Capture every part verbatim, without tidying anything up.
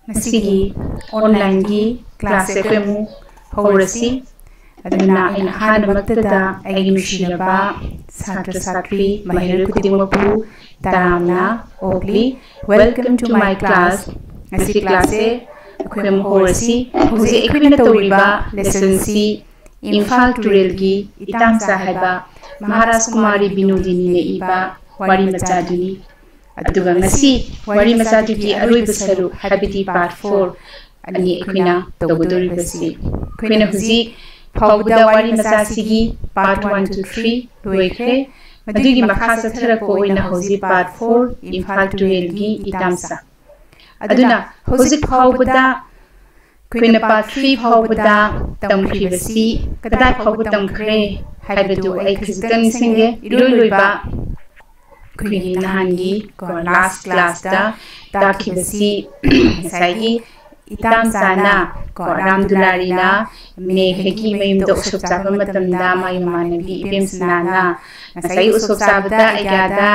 ꯉꯁꯤꯒꯤ ꯑꯣꯟꯂꯥꯏꯟꯒꯤ ꯀ꯭ꯂꯥꯁꯁꯦ ꯑꯩꯈꯣꯏ ꯑꯃꯨꯛ ꯍꯧꯔꯁꯤ꯫ ꯑꯗꯨꯅ ꯑꯩꯅ ꯑꯍꯥꯟꯕꯃꯛꯇꯗ ꯑꯩꯒꯤ ꯅꯨꯡꯁꯤꯔꯕ ꯁꯥꯇ꯭ꯔ ꯁꯥꯇ꯭ꯔꯤ ꯃꯍꯩꯔꯣꯏ ꯈꯨꯗꯤꯡꯃꯛꯄꯨ ꯇꯔꯥꯝꯅ ꯑꯣꯛꯂꯤ꯫ Welcome to my class꯫ ꯉꯁꯤ ꯀ꯭ꯂꯥꯁꯁꯦ ꯑꯩꯈꯣꯏ ꯑꯃꯨꯛ ꯍꯧꯔꯁꯤ꯫ ꯍꯧꯖꯤꯛ ꯑꯩꯈꯣꯏꯅ ꯇꯧꯔꯤꯕ ꯂꯦꯁꯟꯁꯤ ꯏꯝꯐꯥꯜ ꯇꯨꯔꯦꯜꯒꯤ ꯏꯇꯥꯝꯆꯥ ꯍꯥꯏꯕ ꯃꯍꯥꯔꯥꯖ ꯀꯨꯃꯥꯔꯤ ꯕꯤꯅꯣꯗꯤꯅꯤꯅ ꯏꯕ ꯋꯥꯔꯤ ꯃꯆꯥꯗꯨꯅꯤ꯫ ꯑꯗꯨꯒ ꯉꯁꯤ ꯋꯥꯔꯤ ꯃꯆꯥꯗꯨꯒꯤ ꯑꯔꯣꯏꯕ ꯁꯔꯨꯛ, ꯍꯥꯏꯕꯗꯤ ꯄꯥꯔꯠ ꯐꯣꯔ ꯑꯅꯤ ꯑꯩꯈꯣꯏꯅ ꯇꯧꯒꯗꯧꯔꯤꯕꯁꯤ, ꯑꯩꯈꯣꯏꯅ ꯍꯧꯖꯤꯛ ꯐꯥꯎꯕꯗ ꯋꯥꯔꯤ ꯃꯆꯥꯁꯤꯒꯤ ꯄꯥꯔꯠ ꯋꯥꯟ, ꯇꯨ, ꯊ꯭ꯔꯤ ꯂꯣꯏꯈ꯭ꯔꯦ꯫ ꯃꯗꯨꯒꯤ ꯃꯈꯥ ꯆꯠꯊꯔꯛꯄ ꯑꯣꯏꯅ ꯍꯧꯖꯤꯛ ꯄꯥꯔꯠ ꯐꯣꯔ, ꯏꯝꯐꯥꯜ ꯇꯨꯔꯦꯜꯒꯤ ꯏꯇꯥꯝꯆꯥ꯫ ꯑꯗꯨꯅ ꯍꯧꯖꯤꯛ ꯐꯥꯎꯕꯗ ꯑꯩꯈꯣꯏꯅ ꯄꯥꯔꯠ ꯊ꯭ꯔꯤ ꯐꯥꯎꯕꯗ ꯇꯝꯈ꯭ꯔꯤꯕꯁꯤ ꯀꯗꯥꯏ ꯐꯥꯎꯕ ꯇꯝꯈ꯭ꯔꯦ ꯍꯥꯏꯕꯗꯨ ꯑꯩ ꯈꯖꯤꯛꯇꯪ ꯅꯤꯡꯁꯤꯡꯒꯦ꯫ ꯏꯔꯣꯏ ꯂꯣꯏꯕ ꯑꯩꯈꯣꯏꯒꯤ ꯅꯍꯥꯟꯒꯤ ꯀꯣ ꯂꯥꯁ ꯀ꯭ꯂꯥꯁꯇ ꯇꯥꯛꯈꯤꯕꯁꯤ ꯉꯁꯥꯏꯒꯤ ꯏꯇꯥꯝꯆꯥꯅ ꯀꯣ ꯔꯥꯝ ꯗꯨꯂꯥꯔꯤꯅ ꯃꯦꯘꯒꯤ ꯃꯌꯨꯝꯗ ꯎꯁꯣꯞ ꯆꯥꯕ ꯃꯇꯝꯗ ꯃꯥꯒꯤ ꯃꯃꯥꯟꯅꯕꯤ ꯏꯕꯦꯝ ꯁꯅꯥꯅ ꯉꯁꯥꯏꯒꯤ ꯎꯁꯣꯞ ꯆꯥꯕꯗ ꯑꯩꯒꯥꯗ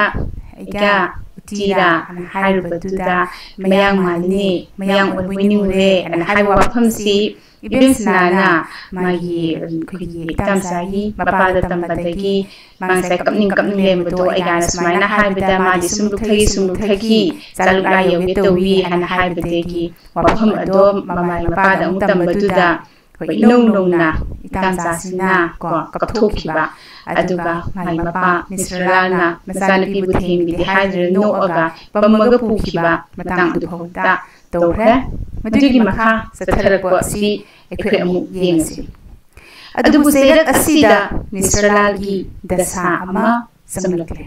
ꯑꯩꯒꯥ ꯎꯇꯤꯔꯥ ꯑꯅ ꯍꯥꯏꯔꯨꯕꯗꯨꯗ ꯃꯌꯥꯡ ꯃꯥꯜꯂꯤꯅꯦ, ꯃꯌꯥꯡ ꯑꯣꯏꯕꯣꯏ ꯅꯤꯡꯉꯨꯔꯦ ꯑꯅ ꯍꯥꯏꯕ ꯋꯥꯐꯝꯁꯤ ꯏꯕꯦꯝ ꯁꯅꯥꯅ ꯃꯥꯒꯤ ꯑꯩꯈꯣꯏꯒꯤ ꯏꯇꯥꯝꯆꯥꯒꯤ ꯃꯄꯥꯗ ꯇꯝꯕꯗꯒꯤ ꯃꯥ ꯉꯁꯥꯏ ꯀꯞꯅꯤꯡ ꯀꯞꯅꯤꯡ ꯂꯩꯔꯝꯕꯗꯣ ꯑꯩꯒꯥꯅ ꯁꯨꯃꯥꯏꯅ ꯍꯥꯏꯕꯗ ꯃꯥꯗꯤ ꯁꯨꯝ ꯂꯨꯞꯊꯈꯤ, ꯁꯨꯝ ꯂꯨꯞꯊꯈꯤ, ꯆꯥꯂꯨꯛꯂꯥ ꯌꯧꯒꯦ ꯇꯧꯏ ꯍꯥꯏꯅ ꯍꯥꯏꯕꯗꯒꯤ ꯋꯥꯐꯝ ꯑꯗꯣ ꯃꯃꯥꯏ ꯃꯄꯥꯗ ꯑꯃꯨꯛ ꯇꯝꯕꯗꯨꯗ ꯑꯩꯈꯣꯏ ꯏꯅꯧ ꯅꯧꯅ ꯏꯇꯥꯝꯆꯥꯁꯤꯅ ꯀꯣ ꯀꯞꯊꯣꯛꯈꯤꯕ꯫ ꯑꯗꯨꯒ ꯃꯥꯒꯤ ꯃꯄꯥ ꯃꯤꯁꯇꯔ ꯂꯥꯜꯅ ꯃꯆꯥꯅꯨꯄꯤꯕꯨ ꯊꯦꯝꯕꯤꯗꯦ ꯍꯥꯏꯗꯨꯅ ꯅꯣꯛꯑꯒ ꯄꯝꯃꯒ ꯄꯨꯈꯤꯕ ꯃꯇꯥꯡ ꯑꯗꯨ ꯐꯥꯎꯕꯗ ꯇꯧꯈ꯭ꯔꯦ꯫ ꯃꯗꯨꯒꯤ ꯃꯈꯥ ꯆꯠꯊꯔꯛꯄ ꯑꯁꯤ ꯑꯩꯈꯣꯏ ꯑꯃꯨꯛ ꯌꯦꯡꯉꯁꯤ꯫ ꯑꯗꯨꯕꯨ ꯆꯩꯔꯛ ꯑꯁꯤꯗ ꯃꯤꯁꯇꯔ ꯂꯥꯜꯒꯤ ꯗꯁꯥ ꯑꯃ ꯆꯪꯂꯛꯂꯦ꯫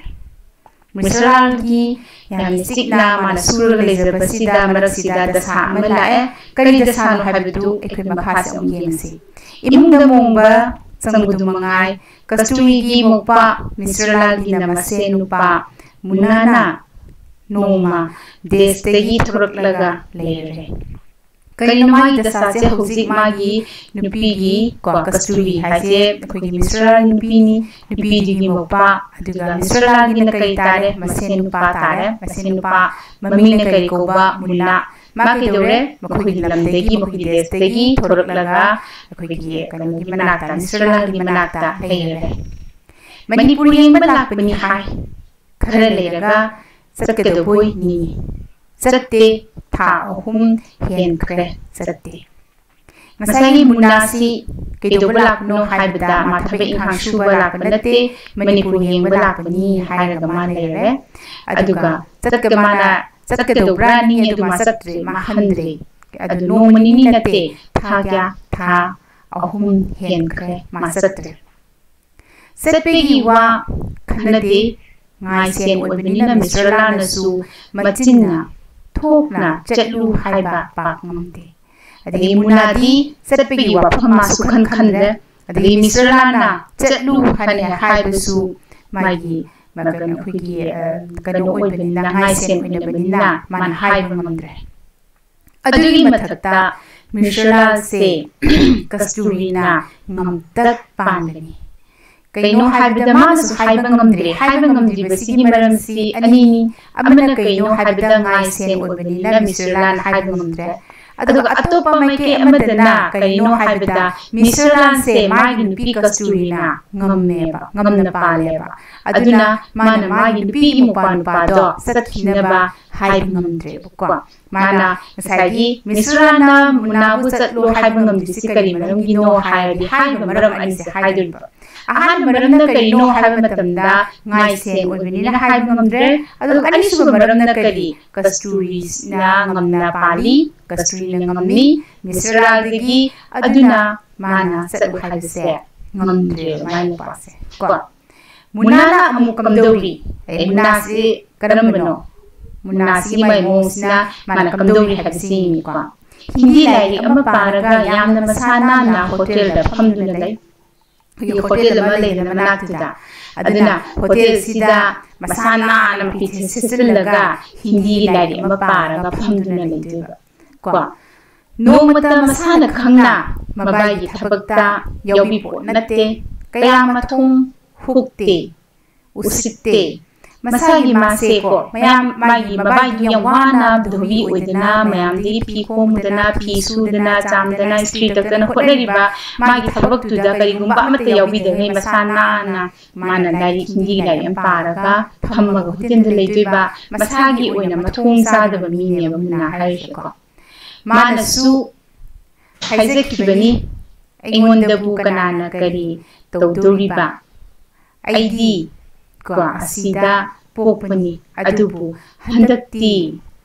ꯃꯤꯁꯇꯔ ꯂꯥꯜꯒꯤ ꯌꯥꯝꯅ ꯆꯤꯛꯅ ꯃꯥꯅ ꯁꯨꯔꯒ ꯂꯩꯖꯕꯁꯤꯗ ꯃꯔꯛꯁꯤꯗ ꯗꯁꯥ ꯑꯃ ꯂꯥꯛꯑꯦ꯫ ꯀꯔꯤ ꯗꯁꯥꯅꯣ ꯍꯥꯏꯕꯗꯨ ꯑꯩꯈꯣꯏ ꯃꯈꯥꯁꯦ ꯑꯃꯨꯛ ꯌꯦꯡꯁꯤ꯫ ꯏꯃꯨꯡꯗ ꯃꯣꯡꯕ ꯆꯪꯕꯗꯨ ꯃꯉꯥꯏ ꯀꯁꯇꯨꯔꯤꯒꯤ ꯃꯣꯛꯄ ꯃꯤꯁꯇꯔ ꯂꯥꯜꯒꯤꯅ ꯃꯁꯦꯟ ꯅꯨꯄꯥ ꯃꯨꯅꯥꯅ ꯅꯣꯡꯃ ꯗꯦꯁꯇꯒꯤ ꯊꯣꯔꯛꯂꯒ ꯂꯩꯔꯦ꯫ ꯀꯔꯤꯅꯣ ꯃꯥꯒꯤ ꯗꯁꯥꯁꯦ? ꯍꯧꯖꯤꯛ ꯃꯥꯒꯤ ꯅꯨꯄꯤꯒꯤ ꯀꯣ ꯀꯁꯇꯨꯔꯤ ꯍꯥꯏꯁꯦ ꯑꯩꯈꯣꯏꯒꯤ ꯃꯤꯁꯇꯔ ꯂꯥꯜꯒꯤ ꯅꯨꯄꯤꯅꯤ, ꯅꯨꯄꯤꯗꯨꯒꯤ ꯃꯧꯄꯥ, ꯑꯗꯨꯒ ꯃꯤꯁꯇꯔ ꯂꯥꯜꯒꯤꯅ ꯀꯔꯤ ꯇꯥꯔꯦ? ꯃꯁꯦꯟ ꯅꯨꯄꯥ ꯇꯥꯔꯦ꯫ ꯃꯁꯦꯟ ꯅꯨꯄꯥ ꯃꯃꯤꯡꯅ ꯀꯔꯤ ꯀꯧꯕ? ꯃꯨꯟꯅꯥ꯫ ꯃꯥ ꯀꯩꯗꯧꯔꯦ? ꯃꯈꯣꯏꯒꯤ ꯂꯝꯗꯒꯤ, ꯃꯈꯣꯏꯒꯤ ꯗꯦꯁꯇꯒꯤ ꯊꯣꯔꯛꯂꯒ ꯑꯩꯈꯣꯏꯒꯤ ꯀꯩꯅꯣꯒꯤ ꯃꯅꯥꯛꯇ, ꯃꯤꯁꯇꯔ ꯂꯥꯜꯒꯤ ꯃꯅꯥꯛꯇ ꯂꯩꯔꯦ꯫ ꯃꯅꯤꯄꯨꯔ ꯌꯦꯡꯕ ꯂꯥꯛꯄꯅꯤ ꯍꯥꯏ꯫ ꯈꯔ ꯂꯩꯔꯒ ꯆꯠꯀꯗꯧꯕꯣꯏ ꯅꯤꯡꯏ꯫ ꯆꯠꯇꯦ꯫ ꯊꯥ ꯑꯍꯨꯝ ꯍꯦꯟꯈ꯭ꯔꯦ ꯆꯠꯇꯦ꯫ ꯉꯁꯥꯏꯒꯤ ꯃꯨꯟꯅꯥꯁꯤ ꯀꯩꯗꯧꯕ ꯂꯥꯛꯄꯅꯣ ꯍꯥꯏꯕꯗ, ꯃꯥ ꯊꯕꯛ ꯏꯪꯈꯥꯡ ꯁꯨꯕ ꯂꯥꯛꯄ ꯅꯠꯇꯦ, ꯃꯅꯤꯄꯨꯔ ꯌꯦꯡꯕ ꯂꯥꯛꯄꯅꯤ ꯍꯥꯏꯔꯒ ꯃꯥ ꯂꯩꯔꯦ꯫ ꯑꯗꯨꯒ ꯆꯠꯀ ꯃꯥꯅ ꯆꯠꯀꯗꯧꯕ꯭ꯔꯥ ꯅꯤꯡꯉꯦ, ꯑꯗꯨ ꯃꯥ ꯆꯠꯇ꯭ꯔꯦ, ꯃꯥ ꯍꯟꯗ꯭ꯔꯦ꯫ ꯑꯗꯨ ꯅꯣꯡꯃ ꯅꯤꯅꯤ ꯅꯠꯇꯦ, ꯊꯥ ꯀꯌꯥ? ꯊꯥ ꯑꯍꯨꯝ ꯍꯦꯟꯈ꯭ꯔꯦ ꯃꯥ ꯆꯠꯇ꯭ꯔꯦ꯫ ꯆꯠꯄꯒꯤ ꯋꯥ ꯈꯟꯅꯗꯦ, ꯉꯥꯏꯁꯦꯟ ꯑꯣꯏꯕꯅꯤꯅ ꯃꯤꯁꯇꯔ ꯂꯥꯜꯅꯁꯨ ꯃꯆꯤꯟꯅ ꯊꯣꯛꯅ ꯆꯠꯂꯨ ꯍꯥꯏꯕ ꯄꯥꯛ ꯉꯝꯗꯦ꯫ ꯑꯗꯒꯤ ꯃꯨꯅꯥꯗꯤ ꯆꯠꯄꯒꯤ ꯋꯥꯐꯝ ꯃꯥꯁꯨ ꯈꯟ ꯈꯟꯗ꯭ꯔꯦ꯫ ꯑꯗꯒꯤ ꯃꯤꯁꯇꯔ ꯂꯥꯜꯅ ꯆꯠꯂꯨ ꯍꯥꯏꯅ ꯍꯥꯏꯕꯁꯨ ꯃꯥꯒꯤ ꯃ-, ꯀꯩꯅꯣ, ꯑꯩꯈꯣꯏꯒꯤ, ꯑ, ꯀꯩꯅꯣ ꯑꯣꯏꯕꯅꯤꯅ, ꯉꯥꯏꯁꯦꯟ ꯑꯣꯏꯅꯕꯅꯤꯅ ꯃꯥꯅ ꯍꯥꯏꯕ ꯉꯝꯗ꯭ꯔꯦ꯫ ꯑꯗꯨꯒꯤ ꯃꯊꯛꯇ ꯃꯤꯁꯇꯔ ꯂꯥꯜꯁꯦ ꯀꯁꯇꯨꯔꯤꯅ ꯉꯝꯇꯛ ꯄꯥꯟꯕꯅꯤ꯫ ꯀꯩꯅꯣ ꯍꯥꯏꯕꯗ ꯃꯥꯅꯁꯨ ꯍꯥꯏꯕ ꯉꯝꯗ꯭ꯔꯦ꯫ ꯍꯥꯏꯕ ꯉꯝꯗ꯭ꯔꯤꯕꯁꯤꯒꯤ ꯃꯔꯝꯁꯤ ꯑꯅꯤꯅꯤ꯫ ꯑꯃꯅ ꯀꯩꯅꯣ ꯍꯥꯏꯕꯗ ꯉꯥꯏꯁꯦꯟ ꯑꯣꯏꯕꯅꯤꯅ ꯃꯤꯁꯇꯔ ꯂꯥꯜꯅ ꯍꯥꯏꯕ ꯉꯝꯗ꯭ꯔꯦ꯫ ꯑꯗꯨꯒ ꯑꯇꯣꯞꯄ ꯃꯥꯏꯀꯩ ꯑꯃꯗꯅ ꯀꯩꯅꯣ ꯍꯥꯏꯕꯗ ꯃꯤꯁꯇꯔ ꯂꯥꯜꯁꯦ ꯃꯥꯒꯤ ꯅꯨꯄꯤ ꯀꯁꯇꯨꯔꯤꯅ ꯉꯝꯃꯦꯕ, ꯉꯝꯅ ꯄꯥꯜꯂꯦꯕ꯫ ꯑꯗꯨꯅ ꯃꯥꯅ ꯃꯥꯒꯤ ꯅꯨꯄꯤꯒꯤ ꯃꯧꯄ꯭ꯋꯥ ꯅꯨꯄꯥꯗꯣ ꯆꯠꯈꯤꯅꯕ ꯍꯥꯏꯕ ꯉꯝꯗ꯭ꯔꯦꯕꯀꯣ꯫ ꯃꯥꯅ ꯉꯁꯥꯏꯒꯤ ꯃꯤꯁꯇꯔ ꯂꯥꯜꯅ ꯃꯨꯅꯥꯕꯨ ꯆꯠꯂꯣ ꯍꯥꯏꯕ ꯉꯝꯗ꯭ꯔꯤꯁꯤ ꯀꯔꯤ ꯃꯔꯝꯒꯤꯅꯣ ꯍꯥꯏꯔꯗꯤ, ꯍꯥꯏꯔꯤꯕ ꯃꯔꯝ ꯑꯅꯤꯁꯦ ꯍꯥꯏꯗꯣꯔꯤꯕ꯫ ꯑꯍꯥꯟꯕ ꯃꯔꯝꯅ ꯀꯔꯤꯅꯣ ꯍꯥꯏꯕ ꯃꯇꯝꯗ, ꯉꯥꯏꯁꯦꯟ ꯑꯣꯏꯕꯅꯤꯅ ꯍꯥꯏꯕ ꯉꯝꯗ꯭ꯔꯦ꯫ ꯑꯗꯨꯒ ꯑꯅꯤꯁꯨꯕ ꯃꯔꯝꯅ ꯀꯔꯤ? ꯀꯁꯇꯨꯔꯤꯅ ꯉꯝꯅ ꯄꯥꯜꯂꯤ, ꯀꯁꯇꯨꯔꯤꯅ ꯉꯝꯃꯤ ꯃꯤꯁꯇꯔ ꯂꯥꯜꯗꯒꯤ, ꯑꯗꯨꯅ ꯃꯥꯅ ꯆꯠꯂꯨ ꯍꯥꯏꯕꯁꯦ ꯉꯝꯗ꯭ꯔꯦꯕ ꯃꯥꯏ ꯅꯨꯄꯥꯁꯦ ꯀꯣ꯫ ꯃꯨꯅꯥꯅ ꯑꯃꯨꯛ ꯀꯝꯗꯧꯔꯤ? ꯑꯩ ꯃꯨꯅꯥꯁꯤ ꯀꯔꯝꯕꯅꯣ? ꯃꯨꯅꯥꯁꯤꯒꯤ ꯃꯥꯏ ꯃꯑꯣꯡꯁꯤꯅ ꯃꯥꯅ ꯀꯝꯗꯧꯔꯤ ꯍꯥꯏꯕꯁꯤ ꯌꯦꯡꯉꯤꯀꯣ꯫ ꯍꯤꯟꯗꯤ ꯂꯥꯏꯔꯤꯛ ꯑꯃ ꯄꯥꯔꯒ ꯌꯥꯝꯅ ꯃꯁꯥ ꯅꯥꯟꯅ ꯍꯣꯇꯦꯜꯗ ꯐꯝꯗꯨꯅ ꯂꯩ꯫ ꯑꯩꯈꯣꯏꯒꯤ ꯍꯣꯇꯦꯜ ꯑꯃ ꯂꯩꯗꯅ ꯃꯅꯥꯛꯇꯨꯗ꯫ ꯑꯗꯨꯅ ꯍꯣꯇꯦꯜꯁꯤꯗ ꯃꯁꯥ ꯅꯥꯟꯅ ꯃꯐꯤ ꯁꯦꯠꯆꯤꯜꯂꯒ ꯍꯤꯟꯗꯤꯒꯤ ꯂꯥꯏꯔꯤꯛ ꯑꯃ ꯄꯥꯔꯒ ꯐꯝꯗꯨꯅ ꯂꯩꯗꯣꯏꯕ ꯀꯣ꯫ ꯅꯣꯡꯃꯇ ꯃꯁꯥꯅ ꯈꯪꯅ ꯃꯕꯥꯏꯒꯤ ꯊꯕꯛꯇ ꯌꯥꯎꯕꯤ ꯄꯣꯠ ꯅꯠꯇꯦ꯫ ꯀꯌꯥ ꯃꯊꯣꯡ ꯍꯨꯛꯇꯦ, ꯎꯁꯤꯠꯇꯦ꯫ ꯃꯁꯥꯒꯤ ꯃꯥꯁꯦꯀꯣ, ꯃꯌꯥꯝ ꯃꯥꯒꯤ ꯃꯕꯥꯏꯗꯨ ꯌꯥꯝ ꯋꯥꯅ ꯙꯣꯕꯤ ꯑꯣꯏꯗꯅ, ꯃꯌꯥꯝꯗꯒꯤ ꯐꯤ ꯈꯣꯝꯃꯨꯗꯅ, ꯐꯤ ꯁꯨꯗꯅ, ꯆꯥꯝꯗꯅ, ꯏꯁꯇ꯭ꯔꯤ ꯇꯛꯇꯅ ꯍꯣꯠꯅꯔꯤꯕ ꯃꯥꯒꯤ ꯊꯕꯛꯇꯨꯗ ꯀꯔꯤꯒꯨꯝꯕ ꯑꯃꯠꯇ ꯌꯥꯎꯕꯤꯗ꯭ꯔꯤꯉꯩ ꯃꯁꯥ ꯅꯥꯟꯅ ꯃꯥꯅ ꯂꯥꯏꯔꯤꯛ, ꯍꯤꯟꯗꯤꯒꯤ ꯂꯥꯏꯔꯤꯛ ꯑꯃ ꯄꯥꯔꯒ ꯐꯝꯃꯒ ꯍꯣꯇꯦꯜꯗ ꯂꯩꯗꯣꯏꯕ, ꯃꯁꯥꯒꯤ ꯑꯣꯏꯅ ꯃꯊꯣꯡ ꯆꯥꯗꯕ ꯃꯤꯅꯦꯕ ꯃꯨꯟꯅꯥ ꯍꯥꯏꯔꯤꯁꯦꯀꯣ꯫ ꯃꯥꯅꯁꯨ ꯍꯥꯏꯖꯈꯤꯕꯅꯤ, "ꯑꯩꯉꯣꯟꯗꯕꯨ ꯀꯅꯥꯅ ꯀꯔꯤ ꯇꯧꯗꯣꯔꯤꯕ? ꯑꯩꯗꯤ ꯀꯣ ꯑꯁꯤꯗ ꯄꯣꯛꯄꯅꯤ, ꯑꯗꯨꯕꯨ ꯍꯟꯗꯛꯇꯤ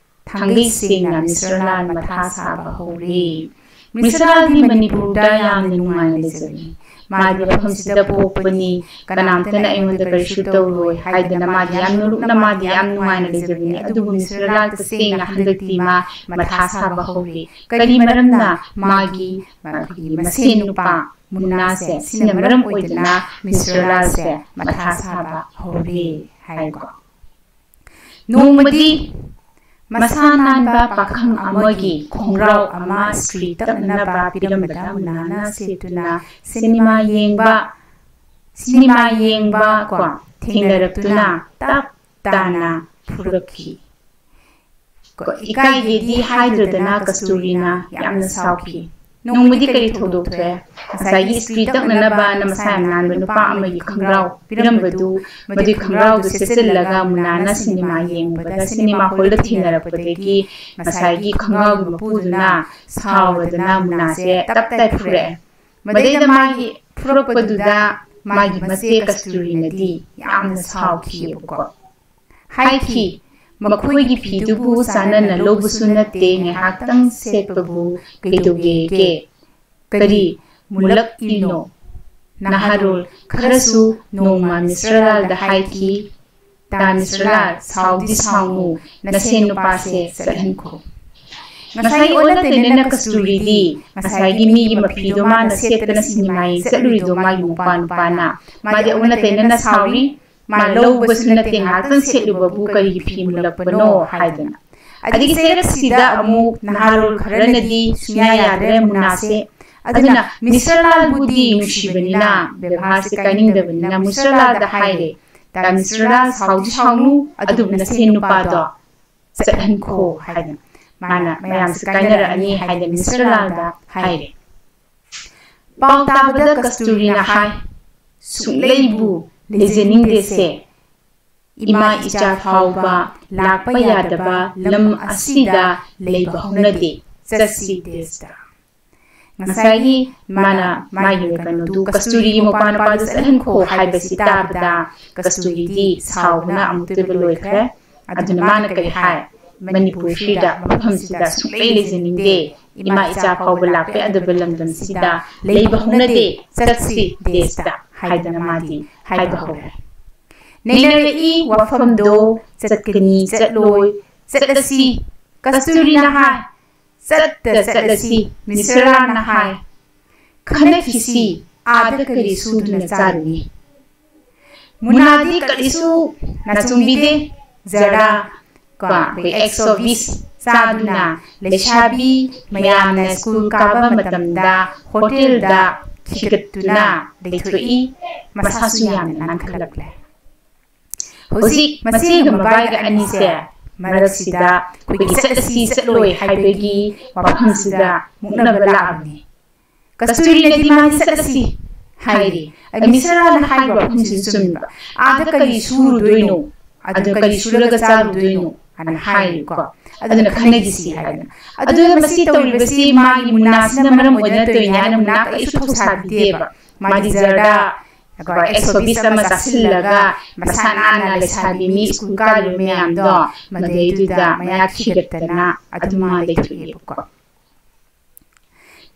ꯊꯥꯡꯒꯩ ꯁꯦꯡꯅ ꯃꯤꯁꯇꯔ ꯂꯥꯜ ꯃꯊꯥ ꯁꯥꯕ ꯍꯧꯔꯦ꯫ ꯃꯤꯁꯇꯔ ꯂꯥꯜꯗꯤ ꯃꯅꯤꯄꯨꯔꯗ ꯌꯥꯝꯅ ꯅꯨꯡꯉꯥꯏꯅ ꯂꯩꯖꯕꯅꯤ꯫ ꯃꯥꯗꯤ ꯃꯐꯝꯁꯤꯗ ꯄꯣꯛꯄꯅꯤ, ꯀꯅꯥꯝꯇꯅ ꯑꯩꯉꯣꯟꯗ ꯀꯔꯤꯁꯨ ꯇꯧꯔꯣꯏ" ꯍꯥꯏꯗꯅ ꯃꯥꯗꯤ ꯌꯥꯝ ꯅꯣꯂꯨꯛꯅ, ꯃꯥꯗꯤ ꯌꯥꯝ ꯅꯨꯡꯉꯥꯏꯅ ꯂꯩꯖꯕꯅꯤ꯫ ꯑꯗꯨꯕꯨ ꯃꯤꯁꯇꯔ ꯂꯥꯜ ꯇꯁꯦꯡꯅ ꯍꯟꯗꯛꯇꯤ ꯃꯥ ꯃꯊꯥ ꯁꯥꯕ ꯍꯧꯔꯦ꯫ ꯀꯔꯤ ꯃꯔꯝꯅ? ꯃꯥꯒꯤ, ꯑꯩꯈꯣꯏꯒꯤ ꯃꯁꯦꯟ ꯅꯨꯄꯥ ꯃꯨꯟꯅꯥꯁꯦ, ꯁꯤꯅ ꯃꯔꯝ ꯑꯣꯏꯗꯅ ꯃꯤꯁꯇꯔ ꯂꯥꯜꯁꯦ ꯃꯊꯥ ꯁꯥꯕ ꯍꯧꯔꯦ ꯍꯥꯏꯀꯣ꯫ ꯅꯣꯡꯃꯗꯤ ꯃꯁꯥ ꯅꯥꯟꯕ ꯄꯥꯈꯪ ꯑꯃꯒꯤ ꯈꯣꯡꯒ꯭ꯔꯥꯎ ꯑꯃ ꯏꯁꯇ꯭ꯔꯤ ꯇꯛꯅꯅꯕ ꯄꯤꯔꯝꯕꯗ ꯃꯨꯟꯅꯥꯅ ꯁꯦꯠꯇꯨꯅ ꯁꯤꯅꯦꯃꯥ ꯌꯦꯡꯕ, ꯁꯤꯅꯦꯃꯥ ꯌꯦꯡꯕ ꯀꯣ ꯊꯦꯡꯅꯔꯛꯇꯨꯅ ꯇꯞ ꯇꯥꯅ ꯐꯨꯔꯛꯈꯤ꯫ ꯀꯣ, ꯏꯀꯥꯏꯒꯦꯗꯤ ꯍꯥꯏꯗ꯭ꯔꯗꯅ ꯀꯁꯇꯨꯔꯤꯅ ꯌꯥꯝꯅ ꯁꯥꯎꯈꯤ꯫ ꯅꯣꯡꯃꯗꯤ ꯀꯔꯤ ꯊꯧꯗꯣꯛ ꯊꯣꯛꯑꯦ? ꯉꯁꯥꯏꯒꯤ ꯏꯁꯇ꯭ꯔꯤ ꯇꯛꯅꯅꯕꯅ ꯃꯁꯥ ꯌꯥꯝ ꯅꯥꯟꯕ ꯅꯨꯄꯥ ꯑꯃꯒꯤ ꯈꯣꯡꯒ꯭ꯔꯥꯎ ꯄꯤꯔꯝꯕꯗꯨ, ꯃꯗꯨꯒꯤ ꯈꯣꯡꯒ꯭ꯔꯥꯎꯗꯨ ꯁꯦꯠꯆꯤꯜꯂꯒ ꯃꯨꯟꯅꯥꯅ ꯁꯤꯅꯦꯃꯥ ꯌꯦꯡꯕꯗ ꯁꯤꯅꯦꯃꯥ ꯍꯣꯜꯗ ꯊꯦꯡꯅꯔꯛꯄꯗꯒꯤ ꯉꯁꯥꯏꯒꯤ ꯈꯣꯡꯒ꯭ꯔꯥꯎꯒꯤ ꯃꯄꯨꯗꯨꯅ ꯁꯥꯎꯔꯗꯅ ꯃꯨꯟꯅꯥꯁꯦ ꯇꯞ ꯇꯥꯏ ꯐꯨꯔꯛꯑꯦ꯫ ꯃꯗꯩꯗ ꯃꯥꯒꯤ ꯐꯨꯔꯛꯄꯗꯨꯗ ꯃꯥꯒꯤ ꯃꯆꯦ ꯀꯁꯇꯨꯔꯤꯅꯗꯤ ꯌꯥꯝꯅ ꯁꯥꯎꯈꯤꯑꯕꯀꯣ꯫ ꯍꯥꯏꯈꯤ, "ꯃꯈꯣꯏꯒꯤ ꯐꯤꯗꯨꯕꯨ ꯆꯥꯟꯅꯅ ꯂꯧꯕꯁꯨ ꯅꯠꯇꯦ, ꯉꯥꯏꯍꯥꯛꯇꯪ ꯁꯦꯠꯄꯕꯨ ꯀꯩꯗꯧꯒꯦꯒꯦ? ꯀꯔꯤ ꯃꯨꯜꯂꯛꯂꯤꯅꯣ?" ꯅꯍꯥꯔꯣꯜ ꯈꯔꯁꯨ ꯅꯣꯡꯃ ꯃꯤꯁꯇꯔ ꯂꯥꯜꯗ ꯍꯥꯏꯈꯤ, "ꯇꯥ ꯃꯤꯁꯇꯔ ꯂꯥꯜ, ꯁꯥꯎꯗꯤ ꯁꯥꯎꯅꯨ, ꯅꯁꯦꯟ ꯅꯨꯄꯥꯁꯦ ꯆꯠꯍꯟꯈꯣ"꯫ ꯉꯁꯥꯏ ꯑꯣꯟꯅ ꯇꯩꯅꯅ ꯀꯁꯇꯨꯔꯤꯗꯤ ꯉꯁꯥꯏꯒꯤ ꯃꯤꯒꯤ ꯃꯐꯤꯗꯣ ꯃꯥꯅ ꯁꯦꯠꯇꯅ ꯁꯤꯅꯦꯃꯥ ꯌꯦꯡ ꯆꯠꯂꯨꯔꯤꯗꯣ ꯃꯥꯒꯤ ꯃꯄꯥ ꯅꯨꯄꯥꯅ꯫ ꯃꯥꯗꯤ ꯑꯣꯟꯅ ꯇꯩꯅꯅ ꯁꯥꯎꯔꯤ, "ꯃꯥ ꯂꯧꯕꯁꯨ ꯅꯠꯇꯦ, ꯉꯥꯏꯍꯥꯛꯇꯪ ꯁꯦꯠꯂꯨꯕꯕꯨ ꯀꯔꯤꯒꯤ ꯐꯤ ꯃꯨꯜꯂꯛꯄꯅꯣ?" ꯍꯥꯏꯗꯅ꯫ ꯑꯗꯒꯤ ꯆꯩꯔꯛꯁꯤꯗ ꯑꯃꯨꯛ ꯅꯍꯥꯔꯣꯜ ꯈꯔꯅꯗꯤ ꯁꯨꯡꯌꯥ ꯌꯥꯗ꯭ꯔꯦ ꯃꯨꯟꯅꯥꯁꯦ꯫ ꯑꯗꯨꯅ ꯃꯤꯁꯇꯔ ꯂꯥꯜꯕꯨꯗꯤ ꯅꯨꯡꯁꯤꯕꯅꯤꯅ, ꯕꯦꯕꯥꯔꯁꯦ ꯀꯥꯏꯅꯤꯡꯗꯕꯅꯤꯅ ꯃꯤꯁꯇꯔ ꯂꯥꯜꯗ ꯍꯥꯏꯔꯦ, "ꯇꯥ ꯃꯤꯁꯇꯔ ꯂꯥꯜ, ꯁꯥꯎꯗꯤ ꯁꯥꯎꯅꯨ, ꯑꯗꯨꯕꯨ ꯅꯁꯦꯟ ꯅꯨꯄꯥꯗꯣ ꯆꯠꯍꯟꯈꯣ" ꯍꯥꯏꯗꯅ꯫ ꯃꯥꯅ "ꯃꯌꯥꯝꯁꯦ ꯀꯥꯏꯅꯔꯛꯑꯅꯤ" ꯍꯥꯏꯗꯅ ꯃꯤꯁꯇꯔ ꯂꯥꯜꯗ ꯍꯥꯏꯔꯦ꯫ ꯄꯥꯎ ꯇꯥꯕꯗ ꯀꯁꯇꯨꯔꯤꯅ ꯍꯥꯏ, "ꯁꯨꯡꯂꯩꯕꯨ ꯂꯩꯖꯅꯤꯡꯗꯦꯁꯦ꯫ ꯏꯃꯥ ꯏꯆꯥ ꯐꯥꯎꯕ ꯂꯥꯛꯄ ꯌꯥꯗꯕ ꯂꯝ ꯑꯁꯤꯗ ꯂꯩꯕ ꯍꯧꯅꯗꯦ꯫ ꯆꯠꯁꯤ ꯗꯦꯁꯇ"꯫ ꯉꯁꯥꯏꯒꯤ ꯃꯥꯅ ꯃꯥꯒꯤ ꯀꯩꯅꯣꯗꯨ, ꯀꯁꯇꯨꯔꯤꯒꯤ ꯃꯧꯄꯥ ꯅꯨꯄꯥꯗꯨ ꯆꯠꯍꯟꯈꯣ ꯍꯥꯏꯕꯁꯤ ꯇꯥꯕꯗ, ꯀꯁꯇꯨꯔꯤꯗꯤ ꯁꯥꯎꯕꯅ ꯑꯃꯨꯛꯇꯣꯏꯕ ꯂꯣꯏꯈ꯭ꯔꯦ꯫ ꯑꯗꯨꯅ ꯃꯥꯅ ꯀꯔꯤ ꯍꯥꯏ? "ꯃꯅꯤꯄꯨꯔꯁꯤꯗ, ꯃꯐꯝꯁꯤꯗ ꯁꯨꯡꯂꯩ ꯂꯩꯖꯅꯤꯡꯗꯦ꯫ ꯏꯃꯥ ꯏꯆꯥ ꯐꯥꯎꯕ ꯂꯥꯛꯄ ꯌꯥꯗꯕ ꯂꯝꯗꯝꯁꯤꯗ ꯂꯩꯕ ꯍꯧꯅꯗꯦ꯫ ꯆꯠꯁꯤ ꯗꯦꯁꯇ" ꯍꯥꯏꯗꯅ ꯃꯥꯗꯤ ꯍꯥꯏꯕ ꯍꯧꯔꯦ꯫ ꯅꯩꯅꯔꯛꯏ ꯋꯥꯐꯝꯗꯣ, ꯆꯠꯀꯅꯤ, ꯆꯠꯂꯣꯏ, ꯆꯠꯂꯁꯤ, ꯀꯁꯇꯨꯔꯤꯅ ꯍꯥꯏ꯫ "ꯆꯠꯇ ꯆꯠꯂꯁꯤ", ꯃꯤꯁꯔꯥꯅ ꯍꯥꯏ꯫ "ꯈꯟꯅꯈꯤꯁꯤ, ꯑꯥꯗ ꯀꯔꯤ ꯁꯨꯗꯨꯅ ꯆꯥꯔꯨꯅꯤ?" ꯃꯨꯅꯥꯗꯤ ꯀꯔꯤꯁꯨ ꯅꯥꯆꯨꯡꯕꯤꯗꯦ꯫ ꯖꯔꯗꯥ ꯀꯣ, ꯑꯩꯈꯣꯏ ꯑꯦꯛꯁꯣꯕꯤꯁ ꯆꯥꯗꯨꯅ ꯂꯩꯁꯥꯕꯤ ꯃꯌꯥꯝꯅ ꯁ꯭ꯀꯨꯜ ꯀꯥꯕ ꯃꯇꯝꯗ ꯍꯣꯇꯦꯜꯗ ꯊꯤꯒꯠꯇꯨꯅ ꯂꯩꯊꯣꯛꯏ꯫ ꯃꯁꯥꯁꯨ ꯌꯥꯝꯅ ꯅꯥꯟꯈꯠꯂꯛꯂꯦ꯫ ꯍꯧꯖꯤꯛ ꯃꯆꯦꯒ ꯃꯕꯥꯏꯒ ꯑꯅꯤꯁꯦ ꯃꯔꯛꯁꯤꯗ ꯑꯩꯈꯣꯏꯒꯤ ꯆꯠꯂꯁꯤ ꯆꯠꯂꯣꯏ ꯍꯥꯏꯕꯒꯤ ꯋꯥꯐꯝꯁꯤꯗ ꯃꯨꯛꯅꯕ ꯂꯥꯛꯑꯕꯅꯤ꯫ ꯀꯁꯇꯨꯔꯤꯅꯗꯤ ꯃꯥꯗꯤ ꯆꯠꯂꯁꯤ ꯍꯥꯏꯔꯤ꯫ ꯑꯗ ꯃꯤꯁꯔꯥꯅ ꯍꯥꯏꯕ ꯋꯥꯐꯝꯁꯤꯁꯨ ꯆꯨꯝꯃꯤꯕ꯫ "ꯑꯥꯗ ꯀꯔꯤ ꯁꯨꯔꯨꯗꯣꯏꯅꯣ? ꯑꯗꯨ ꯀꯔꯤ ꯁꯨꯔꯒ ꯆꯥꯔꯨꯗꯣꯏꯅꯣ?" ꯑꯅ ꯍꯥꯏꯔꯤꯀꯣ꯫ "ꯑꯗꯨꯅ ꯈꯟꯅꯈꯤꯁꯤ" ꯍꯥꯏꯗꯅ꯫ ꯑꯗꯨꯗ ꯃꯁꯤ ꯇꯧꯔꯤꯕꯁꯤ ꯃꯥꯒꯤ ꯃꯨꯅꯥꯁꯤꯅ ꯃꯔꯝ ꯑꯣꯏꯗꯨꯅ ꯇꯧꯔꯤꯅꯤ ꯍꯥꯏꯅ ꯃꯨꯅꯥ ꯀꯔꯤꯁꯨ ꯊꯧꯁꯥꯕꯤꯗꯦꯕ꯫ ꯃꯥꯗꯤ ꯖꯔꯗꯥ ꯑꯦꯛꯁꯣꯕꯤꯁ ꯑꯃ ꯆꯥꯁꯤꯜꯂꯒ ꯃꯁꯥ ꯅꯥꯟꯅ ꯂꯩꯁꯥꯕꯤ ꯃꯤ ꯁ꯭ꯀꯨꯜ ꯀꯥꯔꯤꯕ ꯃꯌꯥꯝꯗꯣ ꯃꯗꯩꯗꯨꯗ ꯃꯌꯥ ꯈꯤꯒꯠꯇꯅ ꯑꯗꯨꯃ ꯂꯩꯊꯣꯛꯑꯦꯕꯀꯣ꯫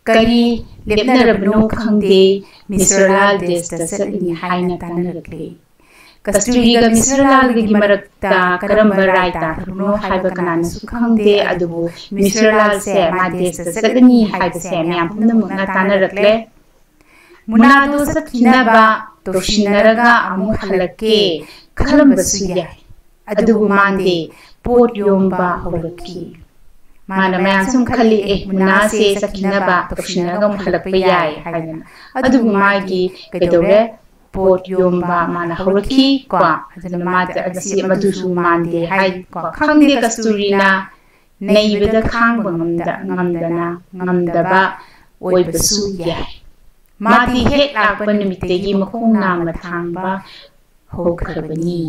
ꯀꯔꯤ ꯂꯦꯞꯅꯔꯕꯅꯣ ꯈꯪꯗꯦ, ꯃꯤꯁꯇꯔ ꯂꯥꯜ ꯗꯦꯁꯇ ꯆꯠꯂꯤꯅꯤ ꯍꯥꯏꯅ ꯇꯥꯟꯅꯔꯛꯂꯦ꯫ ꯀꯁꯇꯨꯔꯤꯒ ꯃꯤꯁꯇꯔ ꯂꯥꯜꯒꯒꯤ ꯃꯔꯛꯇ ꯀꯔꯝꯕ ꯔꯥꯏ ꯇꯥꯈ꯭ꯔꯕꯅꯣ ꯍꯥꯏꯕ ꯀꯅꯥꯅꯁꯨ ꯈꯪꯗꯦ, ꯑꯗꯨꯕꯨ ꯃꯤꯁꯇꯔ ꯂꯥꯜꯁꯦ ꯃꯥ ꯗꯦꯁꯇ ꯆꯠꯂꯅꯤ ꯍꯥꯏꯕꯁꯦ ꯃꯌꯥꯝ ꯄꯨꯝꯅꯃꯛꯅ ꯇꯥꯟꯅꯔꯛꯂꯦ꯫ ꯃꯨꯅꯥꯗꯣ ꯆꯠꯈꯤꯅꯕ ꯇꯧꯁꯤꯟꯅꯔꯒ ꯑꯃꯨꯛ ꯍꯜꯂꯛꯀꯦ ꯈꯜꯂꯝꯕꯁꯨ ꯌꯥꯏ꯫ ꯑꯗꯨꯕꯨ ꯃꯥꯗꯤ ꯄꯣꯠ ꯌꯣꯝꯕ ꯍꯧꯔꯛꯈꯤ꯫ ꯃꯥꯅ ꯃꯌꯥꯝ ꯁꯨꯝ ꯈꯜꯂꯤ, "ꯑꯦ, ꯃꯨꯅꯥꯁꯦ ꯆꯠꯈꯤꯅꯕ ꯇꯧꯁꯤꯟꯅꯔꯒ ꯑꯃꯨꯛ ꯍꯜꯂꯛꯄ ꯌꯥꯏ" ꯍꯥꯏꯗꯅ꯫ ꯑꯗꯨꯕꯨ ꯃꯥꯒꯤ ꯀꯩꯗꯧꯔꯦ? ꯄꯣꯠ ꯌꯣꯝꯕ ꯃꯥꯅ ꯍꯧꯔꯛꯈꯤ ꯀꯣ꯫ ꯑꯗꯨꯅ ꯃꯥꯗꯤ ꯑꯁꯤ ꯃꯗꯨꯁꯨ ꯃꯥꯟꯗꯦ ꯍꯥꯏ ꯀꯣ꯫ ꯈꯪꯗꯦ, ꯀꯁꯇꯨꯔꯤꯅ ꯅꯩꯕꯗ ꯈꯥꯡꯕ ꯉꯝꯗ ꯉꯝꯗꯅ ꯉꯝꯗꯕ ꯑꯣꯏꯕꯁꯨ ꯌꯥꯏ꯫ ꯃꯥꯗꯤ ꯍꯦꯛ ꯂꯥꯛꯄ ꯅꯨꯃꯤꯠꯇꯒꯤ ꯃꯈꯣꯡ ꯅꯥꯝꯃ ꯊꯥꯡꯕ ꯍꯧꯈ꯭ꯔꯕꯅꯤ꯫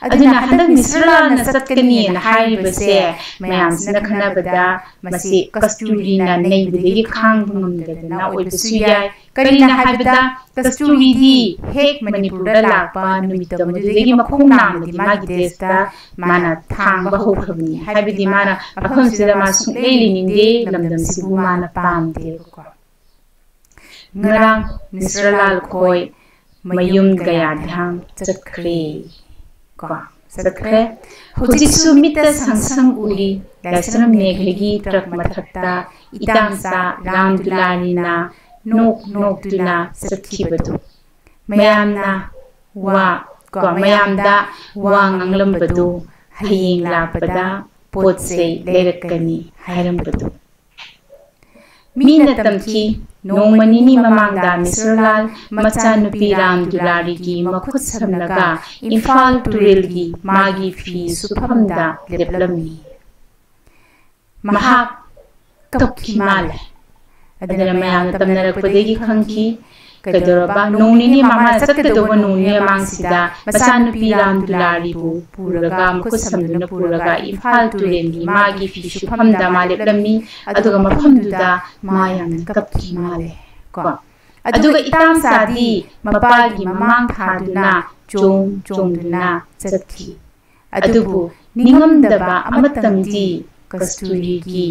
ꯑꯗꯨꯅ ꯍꯟꯗꯛ ꯃꯤꯁ ꯔꯂꯥꯜꯅ ꯆꯠꯀꯅꯤꯅ ꯍꯥꯏꯔꯤꯕꯁꯦ ꯃꯌꯥꯝꯁꯤꯅ ꯈꯟꯅꯕꯗ ꯃꯁꯤ ꯀꯁꯇꯨꯔꯤꯅ ꯅꯩꯕꯗꯒꯤ ꯈꯥꯡꯕ ꯉꯝꯗꯗꯅ ꯑꯣꯏꯕꯁꯨ ꯌꯥꯏ꯫ ꯀꯔꯤꯅ ꯍꯥꯏꯕꯗ ꯀꯁꯇꯨꯔꯤꯗꯤ ꯍꯦꯛ ꯃꯅꯤꯄꯨꯔꯗ ꯂꯥꯛꯄ ꯅꯨꯃꯤꯠꯇ ꯃꯗꯨꯗꯒꯤ ꯃꯈꯣꯡ ꯅꯥꯝꯃꯗꯤ ꯃꯥꯒꯤ ꯗꯦꯁꯇ ꯃꯥꯅ ꯊꯥꯡꯕ ꯍꯧꯈ꯭ꯔꯕꯅꯤ꯫ ꯍꯥꯏꯕꯗꯤ ꯃꯥꯅ ꯃꯐꯝꯁꯤꯗ ꯃꯥ ꯁꯨꯡꯂꯩ ꯂꯩꯅꯤꯡꯗꯦ, ꯂꯝꯗꯝꯁꯤꯕꯨ ꯃꯥꯅ ꯄꯥꯝꯗꯦꯕꯀꯣ꯫ ꯉꯔꯥꯡ ꯃꯤꯁ ꯔꯂꯥꯜ ꯈꯣꯏ ꯃꯌꯨꯝ ꯒꯌꯥ ꯙ꯭ꯌꯥꯟ ꯆꯠꯈ꯭ꯔꯦ ꯀꯣ, ꯆꯠꯈ꯭ꯔꯦ꯫ ꯍꯧꯖꯤꯛꯁꯨ ꯃꯤꯠꯇ ꯁꯪ ꯁꯪ ꯎꯔꯤ ꯂꯥꯏꯁ꯭ꯔꯝ ꯃꯦꯘꯒꯤ ꯇ꯭ꯔꯛ ꯃꯊꯛꯇ ꯏꯇꯥꯝꯆꯥ ꯔꯥꯝ ꯗꯨꯂꯥꯔꯤꯅ ꯅꯣꯛ ꯅꯣꯛꯇꯨꯅ ꯆꯠꯈꯤꯕꯗꯨ꯫ ꯃꯌꯥꯝꯅ ꯋꯥ ꯀꯣ, ꯃꯌꯥꯝꯗ ꯋꯥ ꯉꯥꯡꯂꯝꯕꯗꯨ ꯍꯌꯦꯡ ꯂꯥꯛꯄꯗ ꯄꯣꯠ ꯆꯩ ꯂꯩꯔꯛꯀꯅꯤ ꯍꯥꯏꯔꯝꯕꯗꯨ꯫ ꯃꯤꯅ ꯇꯝꯈꯤ, ꯅꯣꯡꯃ ꯅꯤꯅꯤ ꯃꯃꯥꯡꯗ ꯃꯤꯁ ꯔꯂꯥꯜ ꯃꯆꯥꯅꯨꯄꯤ ꯔꯥꯝ ꯗꯨꯂꯥꯔꯤꯒꯤ ꯃꯈꯨꯠ ꯁꯝꯂꯒ ꯏꯝꯐꯥꯜ ꯇꯨꯔꯦꯜꯒꯤ ꯃꯥꯒꯤ ꯐꯤ ꯁꯨꯐꯝꯗ ꯂꯦꯞꯂꯝꯃꯤ꯫ ꯃꯍꯥꯛ ꯀꯞꯈꯤ ꯃꯥꯜꯂꯦ꯫ ꯑꯗꯨꯅ ꯃꯌꯥꯝꯅ ꯇꯝꯅꯔꯛꯄꯗꯒꯤ ꯈꯪꯈꯤ꯫ ꯀꯩꯗꯧꯔꯕ? ꯅꯣꯡ ꯅꯤꯅꯤ ꯃꯃꯥꯡ, ꯆꯠꯀꯗꯧꯕ ꯅꯣꯡ ꯅꯤꯅꯤ ꯃꯃꯥꯡꯁꯤꯗ ꯃꯆꯥꯅꯨꯄꯤ ꯔꯥꯝ ꯗꯨꯂꯥꯔꯤꯕꯨ ꯄꯨꯔꯒ, ꯃꯈꯨꯠ ꯁꯝꯗꯨꯅ ꯄꯨꯔꯒ ꯏꯝꯐꯥꯜ ꯇꯨꯔꯦꯜꯒꯤ ꯃꯥꯒꯤ ꯐꯤ ꯁꯨꯐꯝꯗ ꯃꯥ ꯂꯦꯞꯂꯝꯃꯤ꯫ ꯑꯗꯨꯒ ꯃꯐꯝꯗꯨꯗ ꯃꯥ ꯌꯥꯝꯅ ꯀꯞꯈꯤ ꯃꯥꯜꯂꯦ ꯀꯣ꯫ ꯑꯗꯨꯒ ꯏꯇꯥꯝꯆꯥꯗꯤ ꯃꯄꯥꯒꯤ ꯃꯃꯥꯡ ꯊꯥꯗꯨꯅ ꯆꯣꯡ ꯆꯣꯡꯗꯨꯅ ꯆꯠꯈꯤ꯫ ꯑꯗꯨꯕꯨ ꯅꯤꯡꯉꯝꯗꯕ ꯑꯃꯇꯪꯗꯤ ꯀꯁꯇꯨꯔꯤꯒꯤ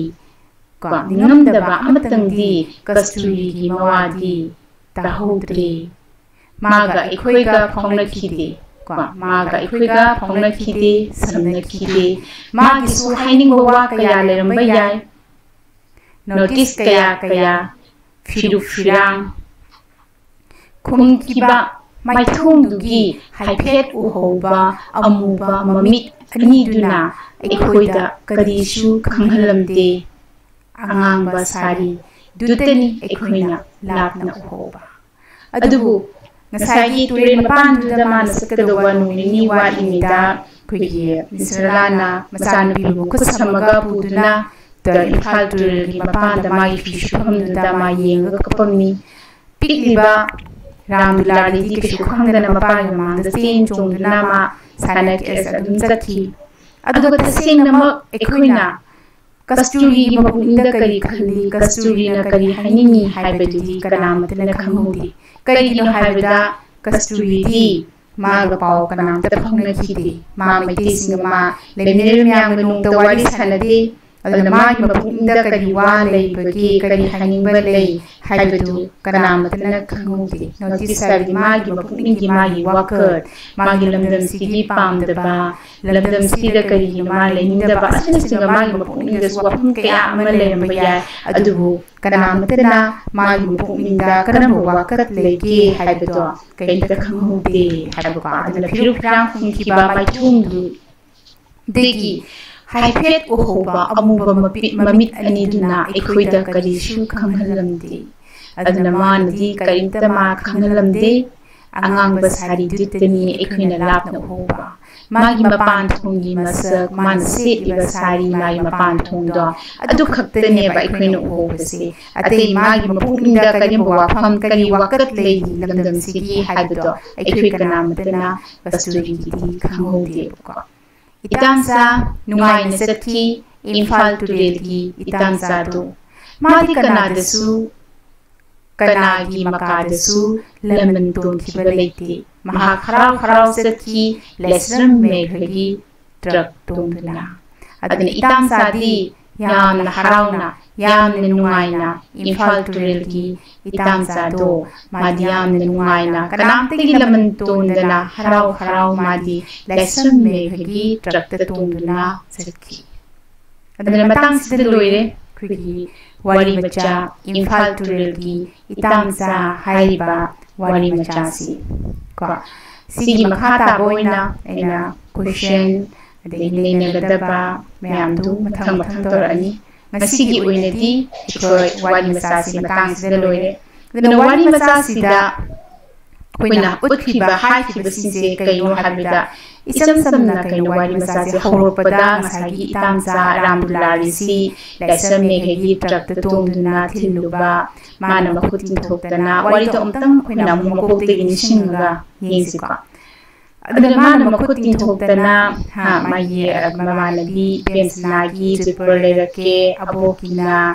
ꯀꯣ, ꯅꯤꯡꯉꯝꯗꯕ ꯑꯃꯇꯪꯗꯤ ꯀꯁꯇꯨꯔꯤꯒꯤ ꯃꯋꯥꯗꯤ ꯇꯥꯍꯧꯗ꯭ꯔꯦ꯫ ꯃꯥꯒ ꯑꯩꯈꯣꯏꯒ ꯐꯥꯎꯅꯈꯤꯗꯦ ꯀꯣ, ꯃꯥꯒ ꯑꯩꯈꯣꯏꯒ ꯐꯥꯎꯅꯈꯤꯗꯦ, ꯁꯝꯅꯈꯤꯗꯦ꯫ ꯃꯥꯒꯤꯁꯨ ꯍꯥꯏꯅꯤꯡꯕ ꯋꯥ ꯀꯌꯥ ꯂꯩꯔꯝꯕ ꯌꯥꯏ꯫ ꯅꯣꯇꯤꯁ ꯀꯌꯥ ꯀꯌꯥ, ꯐꯤꯔꯨꯛ ꯐꯤꯔꯥꯡ ꯈꯨꯝꯈꯤꯕ ꯃꯥꯏꯊꯣꯡꯗꯨꯒꯤ ꯍꯥꯏꯐꯦꯠ ꯎꯍꯧꯕ ꯑꯃꯨꯕ ꯃꯃꯤꯠ ꯑꯅꯤꯗꯨꯅ ꯑꯩꯈꯣꯏꯗ ꯀꯔꯤꯁꯨ ꯈꯪꯍꯜꯂꯝꯗꯦ꯫ ꯑꯉꯥꯡꯕ ꯁꯥꯔꯤꯗꯨꯇꯅꯤ ꯑꯩꯈꯣꯏꯅ ꯂꯥꯞꯅ ꯎꯍꯧꯕ꯫ ꯑꯗꯨꯕꯨ ꯉꯁꯥꯏꯒꯤ ꯇꯨꯔꯦꯜ ꯃꯄꯥꯟꯗꯨꯗ ꯃꯥꯅ ꯆꯠꯀꯗꯧꯕ ꯅꯨꯃꯤꯠ ꯅꯤꯅꯤ ꯋꯥꯠꯂꯤꯉꯩꯗ ꯑꯩꯈꯣꯏꯒꯤ ꯃꯤꯁ ꯔꯂꯥꯅ ꯃꯆꯥꯅꯨꯄꯤꯕꯨ ꯃꯈꯨꯠ ꯁꯝꯃꯒ ꯄꯨꯗꯨꯅ ꯏꯝꯐꯥꯜ ꯇꯨꯔꯦꯜꯒꯤ ꯃꯄꯥꯟꯗ ꯃꯥꯒꯤ ꯐꯤ ꯁꯨꯐꯝꯗꯨꯗ ꯃꯥ ꯌꯦꯡꯉꯒ ꯀꯞꯄꯝꯃꯤ꯫ ꯄꯤꯛꯂꯤꯕ ꯔꯥꯝ ꯗꯨꯂꯥꯔꯤꯗꯤ ꯀꯩꯁꯨ ꯈꯪꯗꯅ ꯃꯄꯥꯒꯤ ꯃꯃꯥꯡꯗ ꯆꯦꯟ ꯆꯣꯡꯗꯨꯅ ꯃꯥ ꯁꯥꯟꯅ ꯈꯦꯁ ꯑꯗꯨꯝ ꯆꯠꯈꯤ꯫ ꯑꯗꯨꯒ ꯇꯁꯦꯡꯅꯃꯛ ꯑꯩꯈꯣꯏꯅ ꯀꯁꯇꯨꯔꯤꯒꯤ ꯃꯄꯨꯛꯅꯤꯡꯗ ꯀꯔꯤ ꯈꯜꯂꯤ, ꯀꯁꯇꯨꯔꯤꯅ ꯀꯔꯤ ꯍꯥꯏꯅꯤꯡꯏ ꯍꯥꯏꯕꯗꯨꯗꯤ ꯀꯅꯥꯃꯠꯇꯅ ꯈꯪꯍꯧꯗꯦ꯫ ꯀꯔꯤꯒꯤꯅꯣ ꯍꯥꯏꯕꯗ ꯀꯁꯇꯨꯔꯤꯗꯤ ꯃꯥꯒ ꯄꯥꯎ ꯀꯅꯥꯝꯇ ꯐꯥꯎꯅꯈꯤꯗꯦ꯫ ꯃꯥ ꯃꯩꯇꯩꯁꯤꯡꯒ ꯃꯥ ꯂꯩꯃꯤꯟꯅꯔꯤꯕ ꯃꯌꯥꯝꯒ ꯅꯣꯡꯃꯇ ꯋꯥꯔꯤ ꯁꯥꯟꯅꯗꯦ꯫ ꯑꯗꯨꯅ ꯃꯥꯒꯤ ꯃꯄꯨꯛꯅꯤꯡꯗ ꯀꯔꯤ ꯋꯥ ꯂꯩꯕꯒꯦ, ꯀꯔꯤ ꯍꯥꯏꯅꯤꯡꯕ ꯂꯩ ꯍꯥꯏꯕꯗꯨ ꯀꯅꯥꯃꯠꯇꯅ ꯈꯪꯍꯧꯗꯦ꯫ ꯅꯣꯇꯤꯁ ꯍꯥꯏꯕꯗꯤ ꯃꯥꯒꯤ ꯃꯄꯨꯛꯅꯤꯡꯒꯤ ꯃꯥꯒꯤ ꯋꯥꯈꯜ, ꯃꯥꯒꯤ ꯂꯝꯗꯝꯁꯤꯒꯤ ꯄꯥꯝꯗꯕ, ꯂꯝꯗꯝꯁꯤꯗ ꯀꯔꯤꯒꯤꯅꯣ ꯃꯥ ꯂꯩꯅꯤꯡꯗꯕ ꯑꯁꯤꯅꯆꯤꯡꯕ ꯃꯥꯒꯤ ꯃꯄꯨꯛꯅꯤꯡꯗꯁꯨ ꯋꯥꯐꯝ ꯀꯌꯥ ꯑꯃ ꯂꯩꯔꯝꯕ ꯌꯥꯏ꯫ ꯑꯗꯨꯕꯨ ꯀꯅꯥꯃꯠꯇꯅ ꯃꯥꯒꯤ ꯃꯄꯨꯛꯅꯤꯡꯗ ꯀꯔꯝꯕ ꯋꯥꯀꯠ ꯂꯩꯒꯦ ꯍꯥꯏꯕꯗꯣ ꯀꯔꯤꯝꯇ ꯈꯪꯍꯧꯗꯦ ꯍꯥꯏꯕꯀꯣ꯫ ꯑꯗꯨꯅ ꯐꯤꯔꯨꯛ ꯐꯤꯔꯥꯡ ꯍꯨꯝꯈꯤꯕ ꯃꯥꯏꯊꯣꯡꯗꯨꯗꯒꯤ ꯍꯥꯏꯐꯦꯠ ꯎꯍꯧꯕ ꯑꯃꯨꯕ ꯃꯄꯤ-, ꯃꯃꯤꯠ ꯑꯅꯤꯗꯨꯅ ꯑꯩꯈꯣꯏꯗ ꯀꯔꯤꯁꯨ ꯈꯪꯍꯜꯂꯝꯗꯦ꯫ ꯑꯗꯨꯅ ꯃꯥꯅꯗꯤ ꯀꯔꯤꯝꯇ ꯃꯥ ꯈꯪꯍꯜꯂꯝꯗꯦ꯫ ꯑꯉꯥꯡꯕ ꯁꯥꯔꯤꯗꯨꯗꯅꯤ ꯑꯩꯈꯣꯏꯅ ꯂꯥꯞꯅ ꯎꯍꯧꯕ꯫ ꯃꯥꯒꯤ ꯃꯄꯥꯟ ꯊꯣꯡꯒꯤ ꯃꯁꯛ, ꯃꯥꯅ ꯁꯦꯠꯂꯤꯕ ꯁꯥꯔꯤ, ꯃꯥꯒꯤ ꯃꯄꯥꯟ ꯊꯣꯡꯗꯣ, ꯑꯗꯨ ꯈꯛꯇꯅꯦꯕ ꯑꯩꯈꯣꯏꯅ ꯎꯍꯧꯕꯁꯦ꯫ ꯑꯇꯩ ꯃꯥꯒꯤ ꯃꯄꯨꯛꯅꯤꯡꯗ ꯀꯔꯤꯒꯨꯝꯕ ꯋꯥꯐꯝ, ꯀꯔꯤ ꯋꯥꯀꯠ ꯂꯩꯔꯤ ꯂꯝꯗꯝꯁꯤꯒꯤ ꯍꯥꯏꯕꯗꯣ ꯑꯩꯈꯣꯏ ꯀꯅꯥꯃꯠꯇꯅ ꯀꯁꯇꯨꯔꯤꯒꯤꯗꯤ ꯈꯪꯍꯧꯗꯦꯕꯀꯣ꯫ ꯏꯇꯥꯝꯆꯥ ꯅꯨꯡꯉꯥꯏꯅ ꯆꯠꯈꯤ ꯏꯝꯐꯥꯜ ꯇꯨꯔꯦꯜꯒꯤ ꯏꯇꯥꯝꯆꯥꯗꯣ꯫ ꯃꯥꯗꯤ ꯀꯅꯥꯗꯁꯨ, ꯀꯅꯥꯒꯤ ꯃꯀꯥꯗꯁꯨ ꯂꯃꯟ ꯇꯣꯟꯈꯤꯕ ꯂꯩꯇꯦ꯫ ꯃꯍꯥꯛ ꯍꯔꯥꯎ ꯍꯔꯥꯎ ꯆꯠꯈꯤ ꯂꯥꯏꯁ꯭ꯔꯝ ꯃꯦꯘꯒꯤ ꯇ꯭ꯔꯛ ꯇꯣꯡꯗꯨꯅ꯫ ꯑꯗꯨꯅ ꯏꯇꯥꯝꯆꯥꯗꯤ ꯌꯥꯝꯅ ꯍꯔꯥꯎꯅ, ꯌꯥꯝꯅ ꯅꯨꯡꯉꯥꯏꯅ ꯏꯝꯐꯥꯜ ꯇꯨꯔꯦꯜꯒꯤ ꯏꯇꯥꯝꯆꯥꯗꯣ ꯃꯥꯗꯤ ꯌꯥꯝꯅ ꯅꯨꯡꯉꯥꯏꯅ, ꯀꯅꯥꯝꯇꯒꯤ ꯂꯃꯟ ꯇꯣꯟꯗꯅ ꯍꯔꯥꯎ ꯍꯔꯥꯎ ꯃꯥꯗꯤ ꯂꯥꯏꯁ꯭ꯔꯝ ꯃꯦꯘꯒꯤ ꯇ꯭ꯔꯛꯇ ꯇꯣꯡꯗꯨꯅ ꯆꯠꯈꯤ꯫ ꯑꯗꯨꯅ ꯃꯇꯥꯡꯁꯤꯗ ꯂꯣꯏꯔꯦ ꯑꯩꯈꯣꯏꯒꯤ ꯋꯥꯔꯤ ꯃꯆꯥ, ꯏꯝꯐꯥꯜ ꯇꯨꯔꯦꯜꯒꯤ ꯏꯇꯥꯝꯆꯥ ꯍꯥꯏꯔꯤꯕ ꯋꯥꯔꯤ ꯃꯆꯥꯁꯤ ꯀꯣ꯫ ꯁꯤꯒꯤ ꯃꯈꯥ ꯇꯥꯕ ꯑꯣꯏꯅ ꯑꯩꯅ ꯀꯣꯏꯁꯟ ꯑꯗꯒꯤ ꯅꯩꯅꯒꯗꯕ ꯃꯌꯥꯝꯗꯨ ꯃꯊꯪ ꯃꯊꯪ ꯇꯧꯔꯛꯑꯅꯤ꯫ ꯉꯁꯤꯒꯤ ꯑꯣꯏꯅꯗꯤ ꯑꯩꯈꯣꯏ ꯋꯥꯔꯤ ꯃꯆꯥꯁꯤ ꯃꯇꯥꯡꯁꯤꯗ ꯂꯣꯏꯔꯦ꯫ ꯑꯗꯨꯅ ꯋꯥꯔꯤ ꯃꯆꯥꯁꯤꯗ ꯑꯩꯈꯣꯏꯅ ꯎꯠꯈꯤꯕ, ꯍꯥꯏꯈꯤꯕꯁꯤꯡꯁꯦ ꯀꯩꯅꯣ ꯍꯥꯏꯕꯗ, ꯏꯆꯝ ꯆꯝꯅ ꯀꯩꯅꯣ ꯋꯥꯔꯤ ꯃꯆꯥꯁꯦ ꯍꯧꯔꯛꯄꯗ ꯉꯁꯥꯏꯒꯤ ꯏꯇꯥꯝꯆꯥ ꯔꯥꯝ ꯗꯨꯂꯥꯔꯤꯁꯤ ꯂꯥꯏꯁ꯭ꯔꯝ ꯃꯦꯘꯒꯤ ꯇ꯭ꯔꯛꯇ ꯇꯣꯡꯗꯨꯅ ꯊꯤꯜꯂꯨꯕ, ꯃꯥꯅ ꯃꯈꯨꯠ ꯇꯤꯡꯊꯣꯛꯇꯅ, ꯋꯥꯔꯤꯗꯣ ꯑꯃꯨꯛꯇꯪ ꯑꯩꯈꯣꯏꯅ ꯑꯃꯨꯛ ꯃꯀꯣꯛꯇꯒꯤ ꯅꯤꯡꯁꯤꯡꯉꯒ ꯌꯦꯡꯁꯤꯀꯣ꯫ ꯑꯗꯨꯅ ꯃꯥꯅ ꯃꯈꯨꯠ ꯇꯤꯡꯊꯣꯛꯇꯅ, ꯍꯥ, ꯃꯥꯒꯤ, ꯑ, ꯃꯃꯥꯟꯅꯕꯤ ꯏꯕꯦꯝꯁꯅꯥꯒꯤ ꯆꯨꯔꯄꯨꯔ ꯂꯩꯔꯛꯀꯦ, ꯑꯕꯣꯛꯀꯤꯅ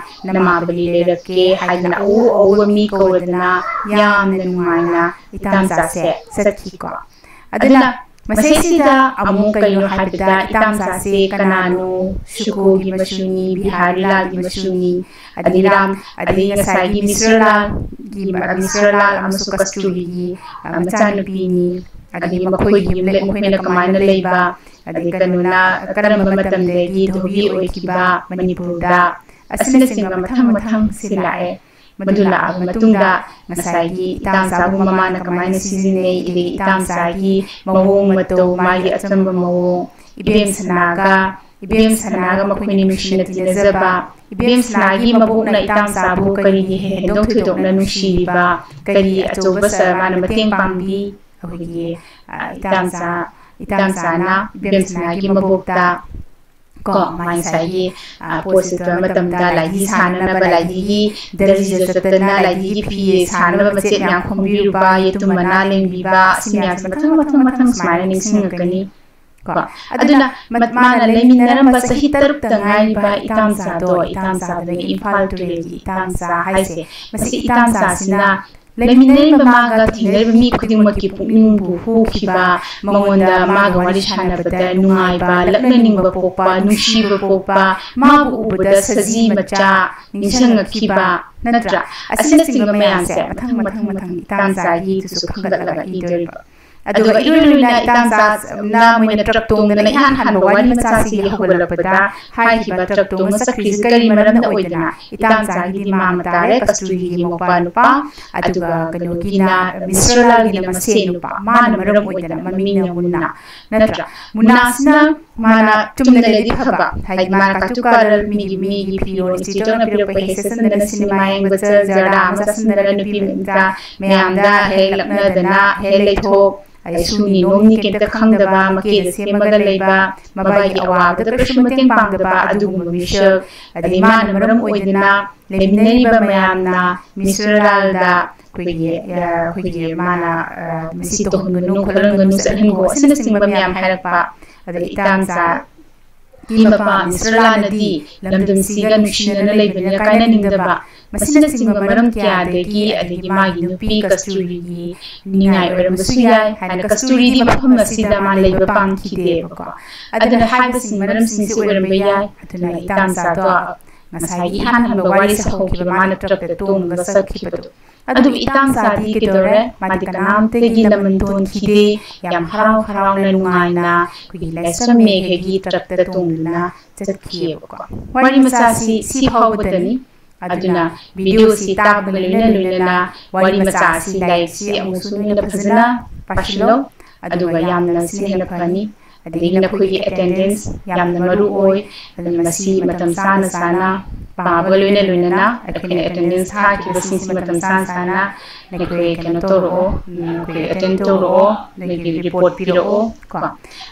ꯅꯃꯥꯕꯂꯤ ꯂꯩꯔꯛꯀꯦ ꯍꯥꯏꯗꯅ ꯑꯎ ꯑꯎꯕ ꯃꯤ ꯀꯧꯔꯗꯅ ꯌꯥꯝꯅ ꯅꯨꯡꯉꯥꯏꯅ ꯏꯇꯥꯝꯆꯥꯁꯦ ꯆꯠꯈꯤꯀꯣ꯫ ꯑꯗꯨꯅ ꯃꯁꯤꯁꯤꯗ ꯑꯃꯨꯛ ꯀꯩꯅꯣ ꯍꯥꯏꯕꯗ, ꯏꯇꯥꯝꯆꯥꯁꯦ ꯀꯅꯥꯅꯣ? ꯁꯨꯀꯣꯒꯤ ꯃꯆꯨꯅꯤ, ꯕꯤꯍꯥꯔꯤ ꯂꯥꯜꯒꯤ ꯃꯆꯨꯅꯤ, ꯑꯗꯒꯤ ꯔꯥꯝ, ꯑꯗꯒꯤ ꯉꯁꯥꯏꯒꯤ ꯃꯤꯁ꯭ꯔ ꯂꯥꯜꯒꯤ, ꯃꯤꯁ꯭ꯔ ꯂꯥꯜ ꯑꯃꯁꯨꯡ ꯀꯁꯇꯨꯔꯤꯒꯤ, ꯑ, ꯃꯆꯥꯅꯨꯄꯤꯅꯤ꯫ ꯑꯗꯒꯤ ꯃꯈꯣꯏꯒꯤ ꯌꯨꯝꯂꯦꯛ ꯃꯈꯣꯏꯅ ꯀꯃꯥꯏꯅ ꯂꯩꯕ, ꯑꯗꯩ ꯀꯩꯅꯣꯅ ꯀꯔꯝꯕ ꯃꯇꯝꯗꯒꯤ ꯙꯣꯕꯤ ꯑꯣꯏꯈꯤꯕ ꯃꯅꯤꯄꯨꯔꯗ, ꯑꯁꯤꯅꯆꯤꯡꯕ ꯃꯊꯪ ꯃꯊꯪ ꯁꯤ ꯂꯥꯛꯑꯦ꯫ ꯃꯗꯨ ꯂꯥꯛꯑꯕ ꯃꯇꯨꯡꯗ ꯉꯁꯥꯏꯒꯤ ꯏꯇꯥꯝꯆꯥꯕꯨ ꯃꯃꯥꯅ ꯀꯃꯥꯏꯅ ꯁꯤꯖꯤꯟꯅꯩ, ꯑꯗꯒꯤ ꯏꯇꯥꯝꯆꯥꯒꯤ ꯃꯑꯣꯡ ꯃꯇꯧ, ꯃꯥꯒꯤ ꯑꯆꯝꯕ ꯃꯑꯣꯡ, ꯏꯕꯦꯝ ꯁꯅꯥꯒ, ꯏꯕꯦꯝ ꯁꯅꯥꯒ ꯃꯈꯣꯏꯅꯤ ꯅꯨꯡꯁꯤꯅ ꯇꯤꯟꯅꯖꯕ, ꯏꯕꯦꯝ ꯁꯅꯥꯒꯤ ꯃꯕꯣꯛꯅ ꯏꯇꯥꯝꯆꯥꯕꯨ ꯀꯔꯤꯒꯤ ꯍꯦꯟꯗꯣꯛ ꯊꯣꯏꯗꯣꯛꯅ ꯅꯨꯡꯁꯤꯔꯤꯕ, ꯀꯔꯤ ꯑꯆꯧꯕ ꯁ-, ꯃꯥꯅ ꯃꯇꯦꯡ ꯄꯥꯡꯕꯤ? ꯑꯩꯈꯣꯏꯒꯤ, ꯑ, ꯏꯇꯥꯝꯆꯥ, ꯏꯇꯥꯝꯆꯥꯅ ꯏꯕꯦꯝ ꯁꯅꯥꯒꯤ ꯃꯕꯣꯛꯇ ꯀꯣ, ꯃꯥꯏ ꯉꯁꯥꯏꯒꯤ, ꯑ, ꯄꯣꯠꯁꯦ ꯇꯧꯕ ꯃꯇꯝꯗ ꯂꯥꯏꯙꯤ ꯁꯥꯅꯅꯕ, ꯂꯥꯏꯙꯤꯒꯤ ꯗꯔꯖꯤꯗ ꯆꯠꯇꯅ ꯂꯥꯏꯙꯤꯒꯤ ꯐꯤ ꯁꯥꯅꯕ ꯃꯆꯦꯠ ꯃꯌꯥꯝ ꯈꯣꯝꯕꯤꯔꯨꯕ, ꯌꯦꯇꯨꯝ ꯃꯅꯥ ꯂꯦꯡꯕꯤꯕ, ꯑꯁꯤ ꯃꯌꯥꯝꯁꯦ ꯃꯊꯪ, ꯃꯊꯪ, ꯃꯊꯪ ꯁꯨꯃꯥꯏꯅ ꯅꯤꯡꯁꯤꯡꯉꯛꯀꯅꯤ꯫ ꯀꯣ, ꯑꯗꯨꯅ ꯃ-, ꯃꯥꯅ ꯂꯩꯃꯤꯟꯅꯔꯝꯕ ꯆꯍꯤ ꯇꯔꯨꯛꯇ ꯉꯥꯏꯔꯤꯕ ꯏꯇꯥꯝꯆꯥꯗꯣ, ꯏꯇꯥꯝꯆꯥꯗꯨꯅ ꯏꯝꯐꯥꯜ ꯇꯨꯔꯦꯜꯒꯤ ꯏꯇꯥꯝꯆꯥ ꯍꯥꯏꯁꯦ, ꯃꯁꯤ ꯏꯇꯥꯝꯆꯥꯁꯤꯅ ꯂꯩꯃꯤꯟꯅꯔꯤꯕ ꯃꯥꯒ ꯊꯦꯡꯅꯔꯤꯕ ꯃꯤ ꯈꯨꯗꯤꯡꯃꯛꯀꯤ ꯄꯨꯛꯅꯤꯡꯕꯨ ꯍꯨꯈꯤꯕ, ꯃꯉꯣꯟꯗ ꯃꯥꯒ ꯋꯥꯔꯤ ꯁꯥꯟꯅꯕꯗ ꯅꯨꯡꯉꯥꯏꯕ, ꯂꯛꯅꯅꯤꯡꯕ ꯄꯣꯛꯄ, ꯅꯨꯡꯁꯤꯕ ꯄꯣꯛꯄ, ꯃꯥꯕꯨ ꯎꯕꯗ ꯁꯖꯤ ꯃꯆꯥ ꯅꯤꯡꯁꯤꯡꯉꯛꯈꯤꯕ, ꯅꯠꯇ꯭ꯔꯥ? ꯑꯁꯤꯅꯆꯤꯡꯕ ꯃꯌꯥꯝꯁꯦ ꯃꯊꯪ, ꯃꯊꯪ, ꯃꯊꯪ ꯏꯇꯥꯝꯆꯥꯒꯤꯗꯨꯁꯨ ꯈꯟꯒꯠꯂꯒ ꯏꯗꯣꯔꯤꯕ꯫ ꯑꯗꯨꯒ ꯏꯔꯣꯏ ꯂꯣꯏꯅ ꯏꯇꯥꯝꯆꯥꯅ ꯃꯣꯏꯅ ꯇ꯭ꯔꯛ ꯇꯣꯡꯗꯅ ꯏꯍꯥꯟ ꯍꯥꯟꯕ ꯋꯥꯔꯤ ꯃꯆꯥꯁꯤꯒꯤ ꯍꯧꯒꯠꯂꯛꯄꯗ ꯍꯥꯏꯈꯤꯕ ꯇ꯭ꯔꯛ ꯇꯣꯡꯉ ꯆꯠꯈ꯭ꯔꯤꯁꯤ ꯀꯔꯤ ꯃꯔꯝꯅ ꯑꯣꯏꯗꯅ? ꯏꯇꯥꯝꯆꯥꯒꯤꯗꯤ ꯃꯥꯡ ꯇꯥꯔꯦ, ꯀꯁꯇꯨꯔꯤꯒꯤ ꯃꯧꯄꯥ ꯅꯨꯄꯥ, ꯑꯗꯨꯒ ꯀꯩꯅꯣꯒꯤꯅ, ꯃꯤꯁ ꯔꯣꯂꯥꯜꯒꯤꯅ ꯃꯁꯦꯟ ꯅꯨꯄꯥ, ꯃꯥꯅ ꯃꯔꯝ ꯑꯣꯏꯗꯅ, ꯃꯃꯤꯡꯅ ꯃꯨꯟꯅꯥ, ꯅꯠꯇ꯭ꯔꯥ? ꯃꯨꯟꯅꯥꯁꯤꯅ ꯃꯥꯅ ꯆꯨꯝꯅ ꯂꯩꯔꯗꯤ ꯐꯕ, ꯍꯥꯏꯗꯤ ꯃꯥꯅ ꯀꯥꯇꯨ ꯀꯥꯔꯜ, ꯃꯤꯒꯤ, ꯃꯤꯒꯤ ꯐꯤꯔꯣꯜ ꯏꯁꯇꯦꯇꯣꯛꯅ ꯄꯤꯔꯛꯄ ꯍꯦꯛ ꯁꯦꯠꯆꯟꯗꯅ, ꯁꯤꯅꯦꯃꯥ ꯌꯦꯡꯕ ꯆꯠ, ꯖꯔꯗꯥ ꯑꯃ ꯆꯥꯁꯤꯟꯗꯅ, ꯅꯨꯄꯤ ꯃꯌꯥꯝꯗ ꯍꯦꯛ ꯂꯛꯅꯗꯅ ꯍꯦꯛ ꯂꯩꯊꯣꯛ, ꯑꯗꯩ ꯁꯨꯅꯤ ꯅꯣꯝꯅꯤ ꯀꯩꯝꯇ ꯈꯪꯗꯕ, ꯃꯀꯦꯅ ꯁꯦꯝꯃꯒ ꯂꯩꯕ, ꯃꯕꯥꯏꯒꯤ ꯑꯋꯥꯕꯗ ꯀꯔꯤꯁꯨ ꯃꯇꯦꯡ ꯄꯥꯡꯗꯕ ꯑꯗꯨꯒꯨꯝꯕ ꯃꯤꯁꯛ, ꯑꯗꯩ ꯃꯥꯅ ꯃꯔꯝ ꯑꯣꯏꯗꯅ ꯂꯩꯃꯤꯟꯅꯔꯤꯕ ꯃꯌꯥꯝꯅ ꯃꯤꯁ ꯔꯣꯂꯥꯜꯗ ꯑꯩꯈꯣꯏꯒꯤ, ꯑ, ꯑꯩꯈꯣꯏꯒꯤ ꯃꯥꯅ, ꯑ, "ꯃꯁꯤ ꯇꯧꯍꯟꯒꯅꯨ, ꯈꯣꯠꯍꯟꯒꯅꯨ, ꯆꯠꯍꯟꯒꯣ" ꯑꯁꯤꯅꯆꯤꯡꯕ ꯃꯌꯥꯝ ꯍꯥꯏꯔꯛꯄ, ꯑꯗꯩ ꯏꯇꯥꯝꯆꯥ ꯒꯤ ꯃꯄꯥ ꯃꯤꯁ ꯔꯣꯂꯥꯜꯅꯗꯤ ꯂꯝꯗꯝꯁꯤꯒ ꯅꯨꯡꯁꯤꯅꯅ ꯂꯩꯕꯅꯤꯅ ꯀꯥꯏꯅꯅꯤꯡꯗꯕ, ꯃꯁꯤꯅꯆꯤꯡꯕ ꯃꯔꯝ ꯀꯌꯥꯗꯒꯤ, ꯑꯗꯒꯤ ꯃꯥꯒꯤ ꯅꯨꯄꯤ ꯀꯁꯇꯨꯔꯤꯒꯤ ꯅꯤꯡꯉꯥꯏ ꯑꯣꯏꯔꯝꯕꯁꯨ ꯌꯥꯏ ꯍꯥꯏꯅ, ꯀꯁꯇꯨꯔꯤꯗꯤ ꯃꯐꯝ ꯑꯁꯤꯗ ꯃꯥ ꯂꯩꯕ ꯄꯥꯝꯈꯤꯗꯦꯕꯀꯣ꯫ ꯑꯗꯨꯅ ꯍꯥꯏꯕꯁꯤꯡ, ꯃꯔꯝꯁꯤꯡꯁꯦ ꯑꯣꯏꯔꯝꯕ ꯌꯥꯏ꯫ ꯑꯗꯨꯅ ꯏꯇꯥꯝꯆꯥꯗꯣ ꯉꯁꯥꯏꯒꯤ ꯏꯍꯥꯟ ꯍꯥꯟꯕ ꯋꯥꯔꯤꯁꯦ ꯍꯧꯈꯤꯕ ꯃꯥꯅ ꯇ꯭ꯔꯛꯇ ꯇꯣꯡꯉꯒ ꯆꯠꯈꯤꯕꯗꯣ꯫ ꯑꯗꯨꯕꯨ ꯏꯇꯥꯝꯆꯥꯗꯤ ꯀꯩꯗꯧꯔꯦ? ꯃꯥꯗꯤ ꯀꯅꯥꯝꯇꯒꯤ ꯂꯃꯟ ꯇꯣꯟꯈꯤꯗꯦ꯫ ꯌꯥꯝ ꯍꯔꯥꯎ ꯍꯔꯥꯎꯅ, ꯅꯨꯡꯉꯥꯏꯅ ꯑꯩꯈꯣꯏꯒꯤ ꯂꯥꯏꯁ꯭ꯔꯝ ꯃꯦꯘꯒꯤ ꯇ꯭ꯔꯛꯇ ꯇꯣꯡꯗꯨꯅ ꯆꯠꯈꯤꯑꯕꯀꯣ꯫ ꯋꯥꯔꯤ ꯃꯆꯥꯁꯤ ꯁꯤ ꯐꯥꯎꯕꯗꯅꯤ꯫ ꯑꯗꯨꯅ ꯚꯤꯗꯤꯑꯣꯁꯤ ꯇꯥꯕꯒ ꯂꯣꯏꯅ ꯂꯣꯏꯅꯅ ꯋꯥꯔꯤ ꯃꯆꯥ ꯑꯁꯤ, ꯂꯥꯏꯔꯤꯛꯁꯤ ꯑꯃꯨꯛꯁꯨ ꯅꯣꯏꯅ ꯐꯖꯅ ꯄꯥꯁꯤꯜꯂꯣ, ꯑꯗꯨꯒ ꯌꯥꯝꯅ ꯁꯤꯅ ꯍꯦꯟꯅ ꯐꯅꯤ꯫ ꯑꯗꯒꯤ ꯅꯈꯣꯏꯒꯤ ꯑꯦꯇꯦꯟꯗꯦꯟꯁ ꯌꯥꯝꯅ ꯃꯔꯨ ꯑꯣꯏ꯫ ꯑꯗꯨꯅ ꯃꯁꯤ ꯃꯇꯝ ꯆꯥꯅ ꯆꯥꯅ ꯄꯥꯕꯒ ꯂꯣꯏꯅ ꯂꯣꯏꯅꯅ ꯑꯩꯈꯣꯏꯅ ꯑꯦꯇꯦꯟꯗꯦꯟꯁ ꯊꯥꯈꯤꯕꯁꯤꯡꯁꯤ ꯃꯇꯝ ꯆꯥꯅ ꯆꯥꯅ ꯅꯈꯣꯏ ꯀꯩꯅꯣ ꯇꯧꯔꯛꯑꯣ, ꯎꯝ, ꯑꯩꯈꯣꯏ ꯑꯦꯇꯦꯟ ꯇꯧꯔꯛꯑꯣ, ꯅꯣꯏꯒꯤ ꯔꯤꯄꯣꯔꯠ ꯄꯤꯔꯛꯑꯣ ꯀꯣ꯫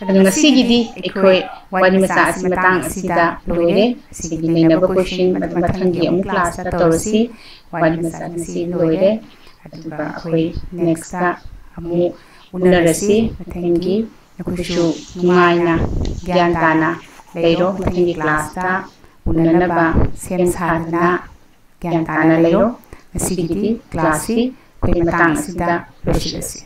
ꯑꯗꯣ ꯉꯁꯤꯒꯤꯗꯤ ꯑꯩꯈꯣꯏ ꯋꯥꯔꯤ ꯃꯆꯥ ꯑꯁꯤ ꯃꯇꯥꯡ ꯑꯁꯤꯗ ꯂꯣꯏꯔꯦ꯫ ꯁꯤꯒꯤ ꯅꯩꯅꯕ ꯀꯣꯏꯁꯟ ꯃꯊꯪꯒꯤ ꯑꯃꯨꯛ ꯀ꯭ꯂꯥꯁꯇ ꯇꯧꯔꯁꯤ꯫ ꯋꯥꯔꯤ ꯃꯆꯥ ꯉꯁꯤ ꯂꯣꯏꯔꯦ꯫ ꯑꯗꯨꯒ ꯑꯩꯈꯣꯏ ꯅꯦꯛꯁꯇ ꯑꯃꯨꯛ ꯎꯅꯔꯁꯤ꯫ ꯃꯊꯪꯒꯤ ꯅꯈꯣꯏꯁꯨ ꯅꯨꯡꯉꯥꯏꯅ ꯒ꯭ꯌꯥꯟ ꯇꯥꯅ ꯂꯩꯔꯣ꯫ ꯃꯊꯪꯒꯤ ꯀ꯭ꯂꯥꯁꯇ ꯎꯅꯅꯕ ꯁꯦꯝ ꯁꯥꯗꯨꯅ ꯒ꯭ꯌꯥꯟ ꯇꯥꯅ ꯂꯩꯔꯣ꯫ ꯉꯁꯤꯒꯤꯗꯤ ꯀ꯭ꯂꯥꯁꯁꯤ ꯑꯩꯈꯣꯏ ꯃꯇꯥꯡ ꯑꯁꯤꯗ ꯂꯣꯏꯁꯤꯜꯂꯁꯤ꯫